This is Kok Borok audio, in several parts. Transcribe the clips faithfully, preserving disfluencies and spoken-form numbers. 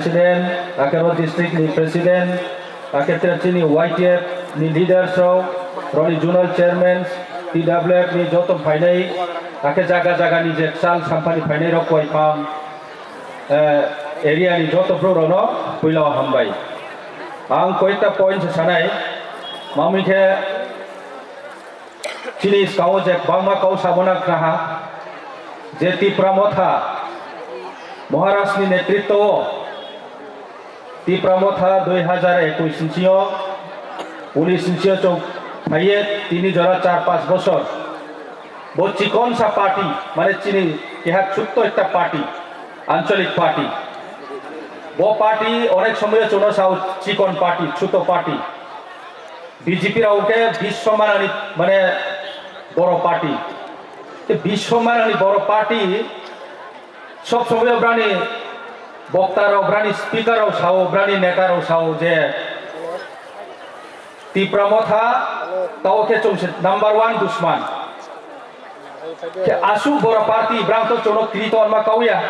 President, akhe ro district ni president, akhe tere chini Y T F ni leaders rok, roni zonal chairman, T W F ni joto phainai, akhe jaga jaga ni je chal samphani phainai rok koi phang, eh, area ni joto bro rok no puila o hambai. Ang koita point se sanai, mamui khe chini skang o je kwbangma kau sabona khnaha, je Tipra Motha Maharaj ni netritwo o Tipra Motha dui hazar ekush ni sio, unis ni sio chwng phaiye tini jora char panch bosor. Bo chikon sa party, mane chini keha chutto ekta party, ancholik party. Bo party onek somoyo chwngno sao chikon party, chuto party. B J P rok khe biswa manani mane boro party. Te biswa manani boro party sob somoyo brani bokta rok, brani speaker rok sao, brani neta rok sao je Tipra Motha tao khe chwngse number one dusman. Khe aswk boro party brang to chwngno kri to ma kauya.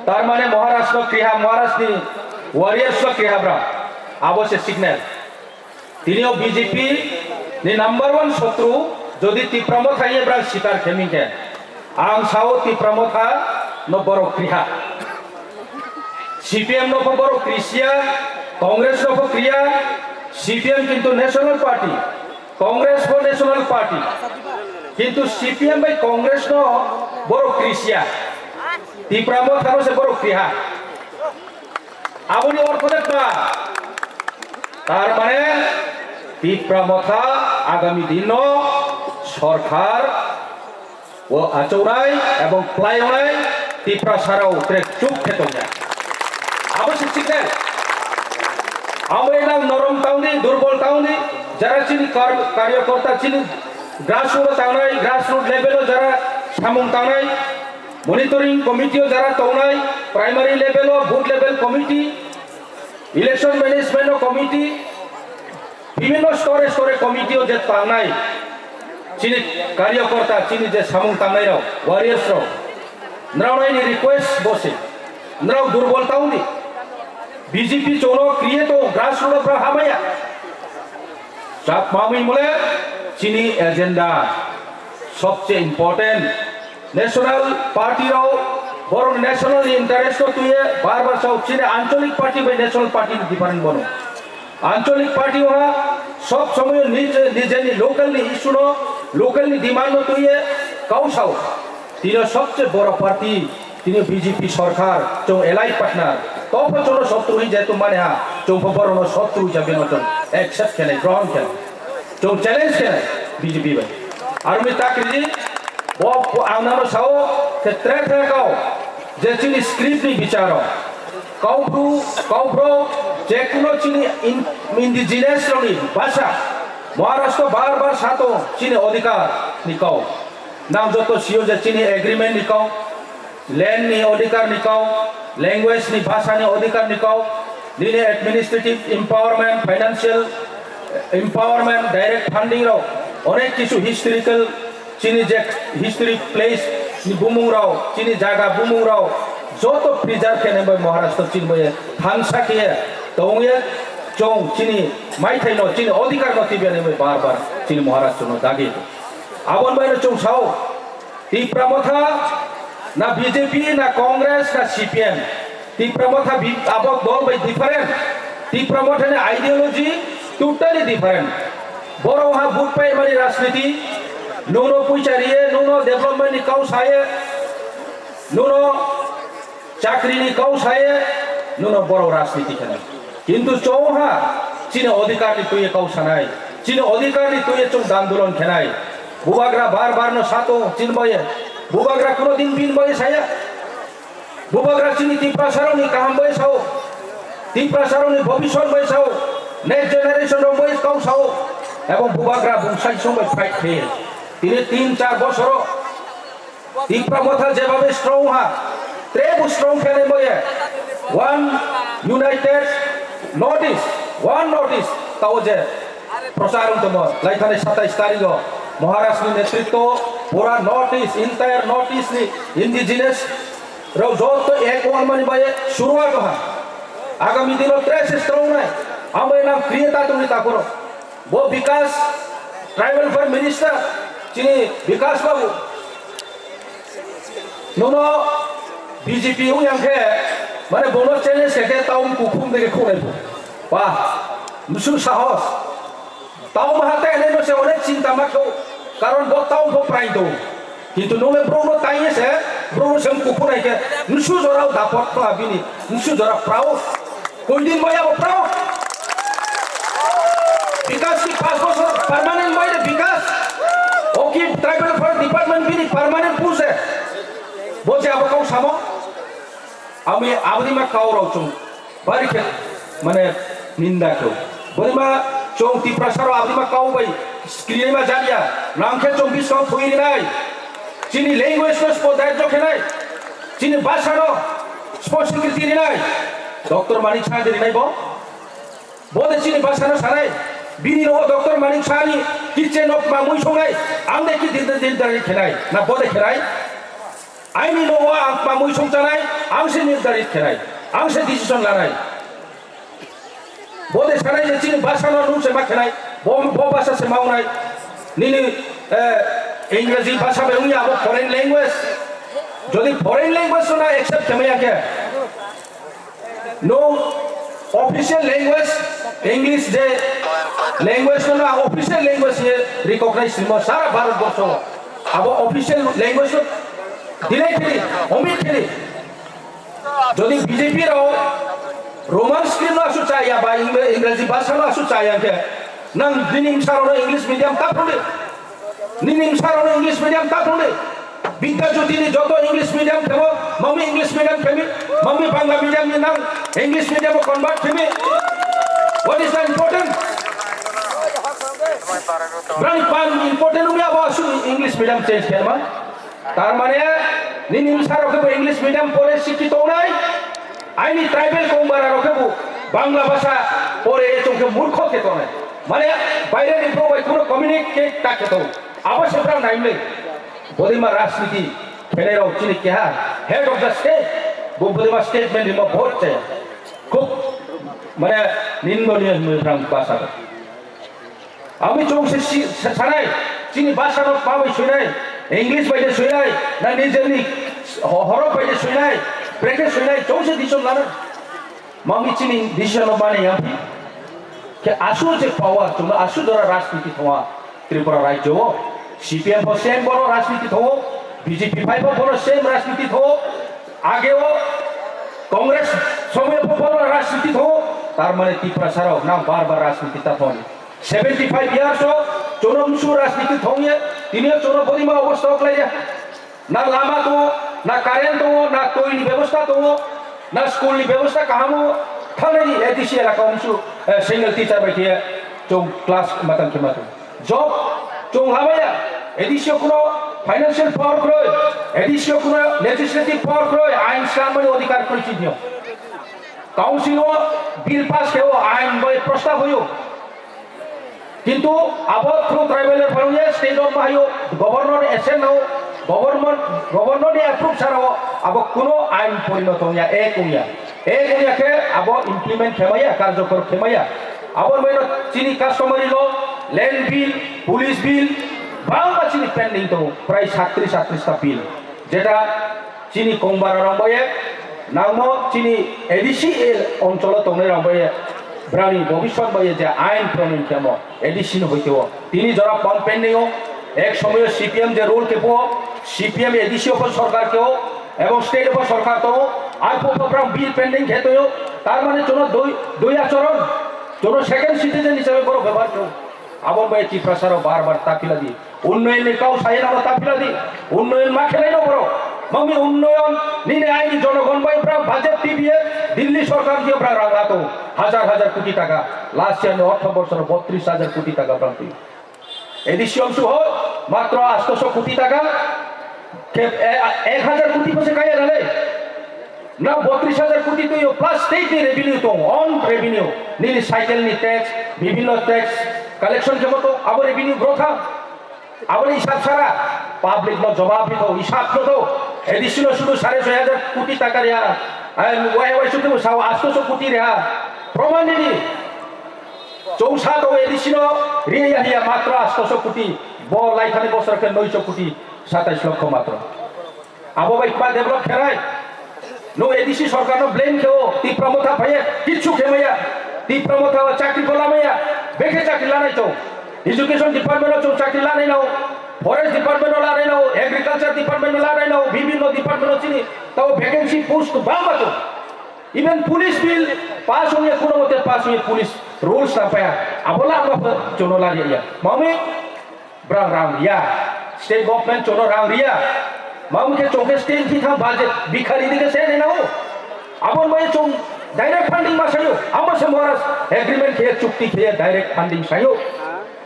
Tar mane Maharaj no kriha, Maharaj ni warriors no kriha brang. Abo se signal. Tini o B J P ni number one sotru jodi Tipra Motha ye brang sikar kheming khe. Ang sao Tipra Motha no borok kriha. C P M no pho borok krisiya, Congress no pho kriya, C P M kintu national party, Congress pho national party. Kintu C P M bai Congress no borok krisiya. Tipra Motha no se borok kriha. Aboni ortho de ba? Tar mane Tipra Motha agami dinno sorkar o achonai ebong klaionai Tipra sarao trek chuk khe tongya. Abo se signal. Abo enang norom tauni, durbol tauni, jara chini kar-, karyakorta chini grassroot tangnai, grassroot level o jara samung tangnai, monitoring committee o jara tongnai, primary level o, booth level committee, election management o committee, bibhinno store store committee o je tangnai, chini karyakorta, chini je samung tangnai rok, warriors rok, nrao nai ni request bo se, nrao durbol tauni, B J P chwngno kriye to grassroot o bra hamaya. Chak mamui mole chini agenda sobse important. National party rao borok national interest no tuye bar bar sao chini ancholik party bai national party ni different bono. Ancholik party ha sob somoy nije, nijeni local ni issue no, local ni demand no tuye kau sao. Tino sobse boro party, tino B J P sorkar, chwng allied partner. Topho chwngno sotru hwnwi jehetu mani ha, chwng pho borokno sotru hisabe no chwng accept khenai, grohon khenai. Chwng challenge khenai B J P bai. Aroni takriji, bo, bo ang nano sao, khe tre tre kao, je chini script ni bicharo. Kaubru, kaubro, je kuno chini in-, indigenous rokni bhasha, Maharashtra bar bar sato chini odhikar ni kau. Nang joto sio je chini agreement ni kau, land ni odhikar ni kau, language ni bhasha ni odhikar ni kau, nini administrative empowerment, financial empowerment, direct funding rok, onek kisu historical chini je history place ni bumung rok, chini jaga bumung rok, joto preserve khe nai bai Maharashtra chini bai thansa khe tongye chong chini maithai no, chini odhikar no tibya nai bai bar bar chini Maharashtra no dagi. Abon bai no chong sao, Tipra Motha na B J P na Congress na C P M. Tipra Motha bi-, abo dol bai different. Tipra Motha ni ideology totally different. Boro ha vote pai mani rajniti, nuno puisa riye, nuno development ni kau saye, nuno chakri ni kau saye, nuno boro rajniti khenai. Kintu chong ha chini odhikar ni tuye kau sanai, chini odhikar ni tuye chwng andolon khenai. Bubagra bar bar no sato chini baye. Bubagra kuno din bin baye saya. Bubagra chini Tiprasa rok ni kaham baye sao. Tiprasa rok ni bhobishyot baye sao. Next generation rok baye kau sao. Ebong Bubagra bung sai song bai fight khe. Tini tin char bosoro Tipra Motha jebabe strong ha, trebu strong khe nai boye. One United North East, one North East, tao je prochar wng tongmo, laithani satais tarigo Maharaj ni netritwo pura North East, entire North East ni indigenous rok joto ek wng mani baye suruat ha. Agami dino tres strong nai. Ambai nang kriye tatung ni tapuro. Bo Bikas, Tribal Affairs Minister, chini Bikas Babu. Nono B J P wng yang khe, mane bono challenge khe khe taung kukhum dege khunai bo. Wah, musu sahos. Taung maha te ene no se onek chinta ma kho. Karon bo taung bo prai do. Kintu nole bro no tai se, bro no sem kukhunai khe, musu jora dapot pha bini, musu jora proud. Koi din boya bo proud. Bikas ki pas bosor permanent boy de Bikas. Oki Tribal Affairs Department bini permanent puse. Bo je abo kau samo. Ami aboni ma kau rau chung. Bari khe mane ninda kau. Boni ma chung Tiprasa rau aboni ma kau bai. Skrini ma jania. Nang khe chung biskang phui rinai. Chini language no spo dai jok khenai. Chini bhasha no spo sikri rinai. Doctor Manik Saha de rinai bo. Bo de chini bhasha no sanai. Bini no Doctor Manik Saha ni kitchen of mamui songnai. Ang de ki din din din khenai. Na bo de khenai. Aini nogo ang mamui songchanai, ang se nirdarit khenai, ang se decision lanai. Bo de sanai je chini bhasha no nung se ma khenai, bo, bo bhasha se ma wngnai. Nini, eh, Engraji bhasha bai wngya abo foreign language. Jodi foreign language no na accept khe maya khe, no official language English je language no na official language ye recognize simo sara Bharat borsho. Abo official language no delay khiri, omit khiri. Jodi B J P rao Roman script no asu chaya ba Ingra-, Ingraji bhasha no asu chaya khe nang nini bwsa rao no English medium ta phunde. Nini bwsa rao no English medium ta phunde. Bidya Jyoti ni joto English medium khemo, mami English medium khemi, mami Bangla medium ni nang English medium o convert khemi. What is the important? Brani pan important umi abo asu English medium change khema. Tar mane nini bwsa rao khe bo English medium pore sikhi tongnai. Aini tribal kong bara rao khe bo Bangla bhasha pore chong khe murkho khe tongnai. Mane baire ni bro bai kuno communicate ta khe tong. Abo se brao naimle. Bodima rajniti khenai rao chini keha head of the state, bo bodima statement rima vote chaya. Khub mane nindoniyo hinwi brang basa. Ami chong se si-, se sanai, chini basa no pa bai suinai, English bai de suinai, na nijeni ho-, horok bai de suinai, brekhe suinai, chong se decision lanai. Mami chini decision no mani ya. Ke asu je power, chuma asu dora rajniti thonga Tripura rajyo o. C P M pho same bono rajniti thongo, B J P phai pho bono same rajniti thongo. Age o Congress somoy pho bono rajniti thongo. Tar mane Tiprasa rao nang bar bar rajniti ta thoni. Seventy five years o chono msu rajniti thongye, tini o chono bodima obostha o khlaiya. Na lama tongo, na current tongo, na twi ni bebosta tongo, na school ni bebosta kaham o. Thangnani A D C elaka o msu, eh, single teacher bai khe chwng class matang khe matong. Job chwng lamaya, A D C o kuno financial power kwrwi, A D C o kuno legislative power kwrwi, ain swnamani odhikar kwrwi chini o. Council o bill pass khe o, ain bai prostab hoyo. Kintu abo through tribal ni phaio ye state o mahaio governor ni assent nao, government, governor ni approve sara o abo kuno ain porinoto wngya, ek wngya. Ek wngya khe abo implement khemaya, karjokor khemaya. Abo maino chini customary law, land bill, police bill, bangma chini pending tongo, prai satris atris ta bill. Jeta chini kongbararok bai nangmo chini A D C oncholo tongnairok bai brani bobiswat bai je ain pronon khemo A D C ni hoite o. Tini jora pon pending o, ek somoyo C P M je rule kepo, C P M A D C o pho sorkar keo, ebong state o pho sorkar tongo, arphuh pho brang bill pending khe tongo, tar mane jono dui, dui achoron, jono second citizen hisabe borok bebohar keo. Abo bai Tiprasa rok bar bar ta phila di. Unnoyon ni kau sai nang ta phila di. Unnoyon ma khelai no borok. Mami unnoyon nini aini jonogon bai bra budget T V e Delhi sorkar dia bra rang lato hajar hajar koti taka. Last year ni ortho bosor botris hajar koti taka bra twi. A D C omsu ho matro astoso koti taka. Ke, e, ek hajar koti pose kaya nale. Na botris hajar koti twi o plus state ni revenue tong, own revenue. Nini cycle ni tax, bibhinno tax collection khe moto abo revenue bro tha. Aboni hisab sara public no jawab hito, hisab no do. A D C no sudu sare soi hajar koti taka ria. Ai wai wai sukhe bo sao astoso koti reha. Proman nini. Chong sa to A D C no riya hiya matro astoso koti. Bo lai thani bosor khe noiso koti satais lokho matro. Abo bai kma develop khenai. Nwng A D C sorkar no blame khe o, Tipra Motha phaiya, kichu khe maya. Tipra Motha o chakri ko lamaya, bekhe chakri lanai to. Education department o chong chakri lanai nao, forest department o lanai nao, agriculture department o lanai nao, bibhinno department o chini tao vacancy post bangma to. Even police bill pass ongya, kuno mote pass ongya, police rules na paya. Abo la abo chono la ya. Mami brang rang ya. State government chono rang riya. Mami khe chong khe state thi thang budget bikhari dikhe se ne nao. Abon bai chong direct funding ma sayo. Amo se Maharaj agreement khe chukti khe direct funding sayo.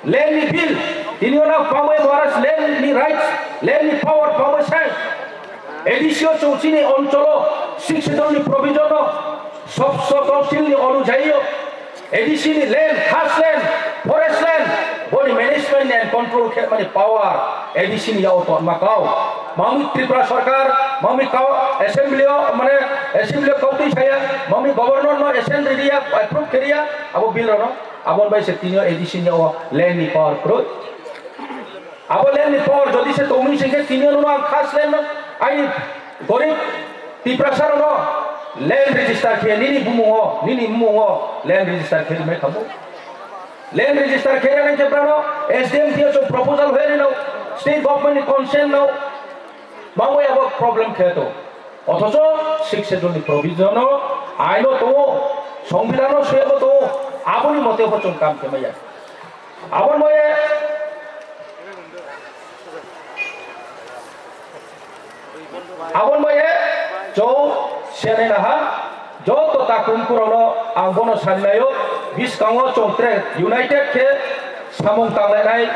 Land ni bill, tini ona pamai Maharaj land ni rights, land ni power pamai sai. A D C o chong chini oncholo six schedule ni provision no sob sob council ni onujai o A D C ni land, khas land, forest land, boni management and control khe mani power A D C ni yao to ma kau. Mami Tripura sarkar, mami kau assembly o mane assembly o kau twi saya, mami governor no assent riya, approve khe riya, abo bill rano. Abon bai se tini o A D C ni o land ni power kwrwi. Abo land ni power jodi se tongwi se khe tini o no ang khas land no aini gorib Tiprasa rok no land register khe nini bumung o, nini bumung o land register khe mai khamu. Land register khe rani khe prano S D M T S o proposal hoi rino state government ni consent no. Mangwi abo problem khe to. Othocho six schedule ni provision no aino tongo, songbidhan no suyabo tongo, aboni mote bo chwng kam khe maya. Aboni moye, aboni moye chwng sene naha. Joto takhum kurokno ang bono sanlaio, bwskango chwng tre united khe samung tanglainai,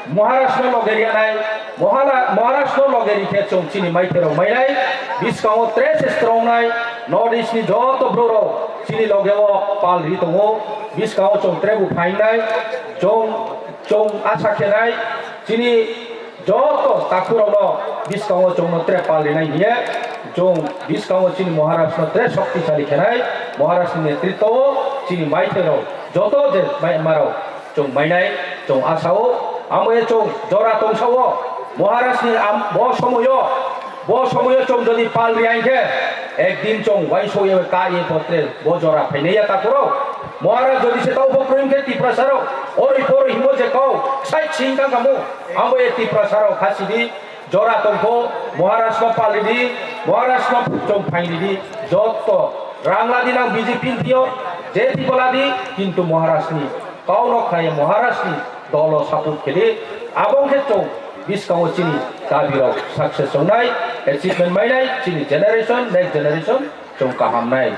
Maharashtra loge rianai, Mohala-, Maharashtra loge ri khe chwng chini maithairok mainai, bwskango tre se strongnai, North East ni joto bwrwrok chini logeo pal ri tongo, bwskango chwng tre bo phaingnai, chwng, chwng asa khenai, chini joto takhurokno bwskango chwngno tre pal rinai hiye, chwng bwskango chini Maharashtra tre shoktisali khenai, Maharashtra ni netritwo o chini maithairok joto je mai-, marok chwng mainai, chwng asao, amo ye chwng jora tongsao, Maharashtra ni am-, bo somoyo, bo somoyo chwng jodi pal riyang khe, ekdin chwng uaingsukya ka ye potre bo jora phainai ya takhurok. Maharaj jodi se tau bo kwrwng khe Tiprasarok, ori poro himo je kau, sai ching kang kamu. Abo ye Tiprasarok khasidi, jora tongkho, Maharashtra palidi, Maharashtra chwng phainidi, jotto rang ladi nang B J P ni thio, je thiko ladi, kintu Maharashtra ni kau no khlai Maharashtra ni dolo support khedi, abo khe chwng bwskango chini dabi rok success wngnai, achievement mainai, chini generation, next generation chwng kaham nai.